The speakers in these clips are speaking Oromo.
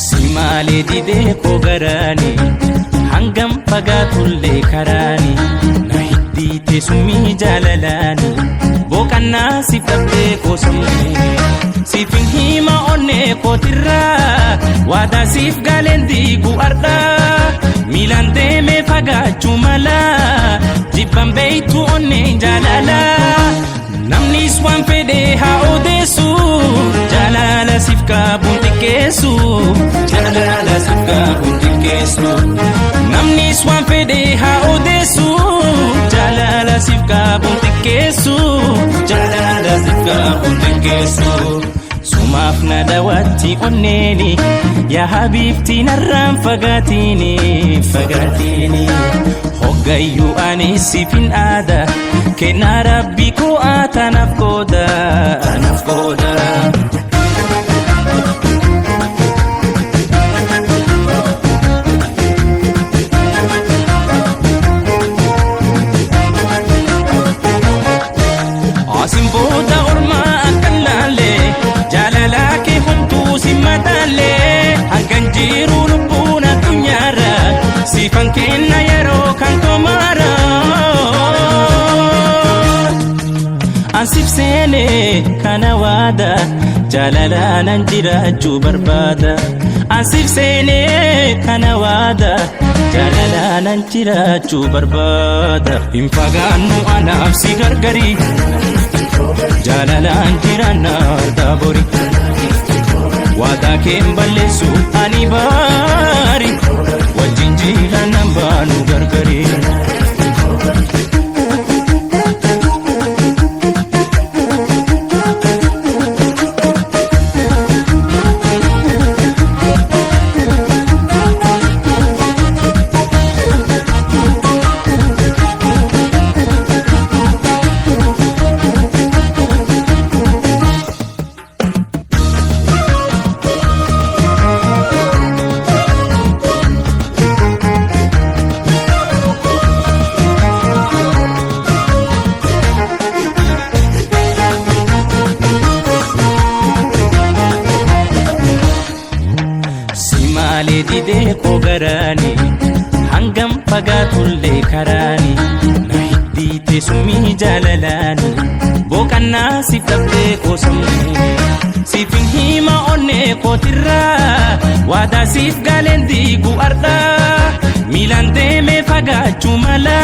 Si maalee didee koo garaani hangam fagaatullee karaani na hiddiite summii jaalalaani boqannaa siif dhabdee koo sammuuni siifin hima onnee kootirraa waadaa siif galeen diigu ardhaa miilaan deemee fagaachuu mala jibban beeytu onnee jaalalaa namnis waan fedhe haa odeessu jaalala siif qabuun xiqqeessu jaalala siif qabuun xiqqeessu namnis waan fedhe haa odeessu jaalala siif qabuun xiqqeessu jaalala siif qabuun xiqqeessu. Sumaaf na daawwatti onneeni yaa habiibti narraan fagaatiini fagaatiini hoggayyuu ani siifin aada kennaa rabbi koo atanaaf qooda anaaf qooda. Asin booda ormaa akkan laalle jaalalaa kee homtuu si madaalle hangan jiru lubbuun addunyaarra siifan kenna yeroo kan komaara. Ansiif seene kana waada jaalalaanan jiraachuu barbaada. Ansiif seene kana waada jaalalaanan jiraachuu barbaada. Hin fagaannu anaaf si gargari jaalalaan jiraanna ardaa bori. Waadaa kee hin balleessu ani baari wajjin jiraannan baanu gargari. Si maalee didee koo garaani hangam fagaatullee karaani na hiddiite summii jaalalaani boqannaa siif dhabdee koo sammuuni siifin hima onnee kootirraa waadaa siif galeen diigu ardhaa miilaan deemee fagaachuu mala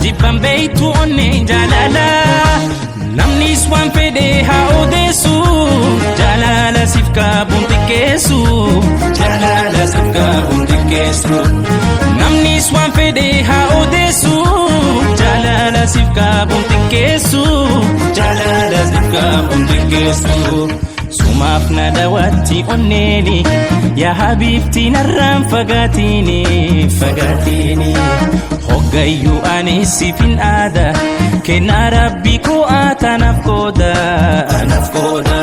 jibban beeytu onnee jaalalaa namnis waan fedhe haa odeessu jaalala siif qabuun xiqqeessu jaalala siif qabuun xiqqeessu namnis waan fedhe haa odeessu jaalala siif qabuun xiqqeessu jaalala siif qabuun xiqqeessu. Sumaaf na daawwatti onneeni yaa habiibti narraan fagaatiini fagaatiini hoggayyuu ani siifin aada kennaa rabbi koo atanaaf qooda anaaf qooda.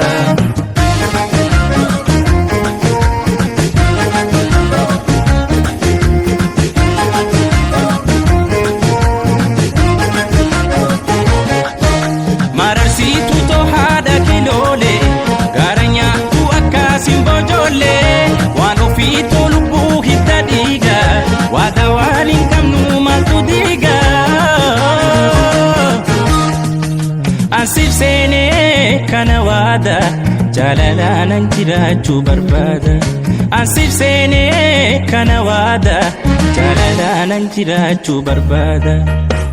Mararsiituu too haadha kiloolee gaara nyaattu akkasiin bojoollee waan ofiitu lubbuu hidda dhiiga waada waan hin qabnu maaltu diiga. Ansiif seenee kana waada jaalalaanan jiraachuu barbaada. Ansiif seenee kana waada jaalalaanan jiraachuu barbaada.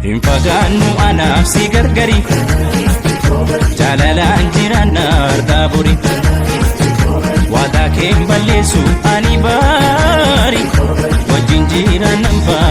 Hin fagaannu anaaf si gargari jaalalaan jiraanna ardaa bori. Waadaa kee hin balleessu ani baari wajjin jiraannan baanu.